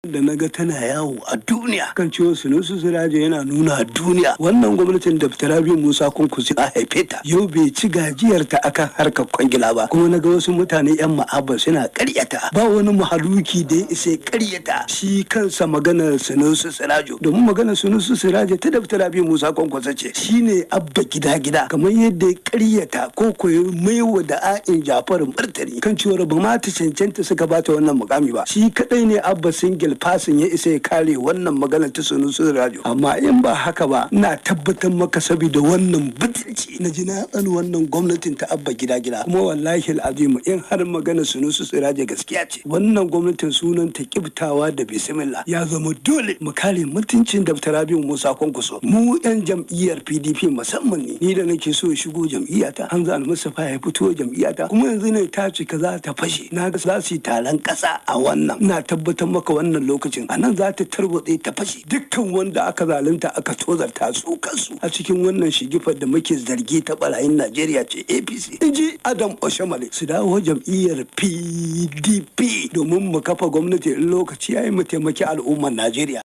Da na ga tana yawo a duniya kan cewa Sunusi Sirajo yana nuna a duniya wannan gwamnatin da Rabiu Musa Kwankwaso a haife ta yau bai ci gajiyar ta akan harkar kwangila ba. Kuma na ga wasu mutane yan ma'aba suna karyata. Ba wani mahaluki da ya isa karyata shi kansa maganar Sunusi Sirajo, domin maganar Sunusi Sirajo ta Dr. Rabiu Musa Kwankwaso ce. Shine Abba Gida Gida, kamar yadda ya karyata ko koyi maiwa da a'in Jafaru martani kan cewa ba ma ta cancanta suka bata wannan mukami ba. Shi kadai ne Abba single person ya isa ya kare wannan magana ta Sunusi Sirajo. Amma in ba haka ba, ina tabbatar maka, saboda wannan butulci na ji na tsani wannan gwamnatin ta Abba Gida Gida. Kuma wallahi azimu, in har magana Sunusi Sirajo gaskiya ce, wannan gwamnatin sunan ta kibtawa da bismillah. Ya zama dole mu kare mutuncin Dr. Rabiu Musa Kwankwaso. Mu yan jam'iyyar PDP, musamman ne ni da nake so shigo jam'iyyata, Hamza Almustapha ya fito jam'iyyata. Kuma yanzu ne ta cika za ta fashe. Na ga za su yi taron kasa a wannan. Ina tabbatar maka, wannan lokacin a nan za ta tarwatse ta fashe. Dukkan wanda aka zalunta, aka tozarta su kansu a cikin wannan shigifar da muke zargi ta barayin Najeriya ce APC, in ji Adam Oshiomhole, su dawo jam'iyyar PDP domin mu kafa gwamnati in lokaci ya yi, mu taimaki al'ummar Najeriya.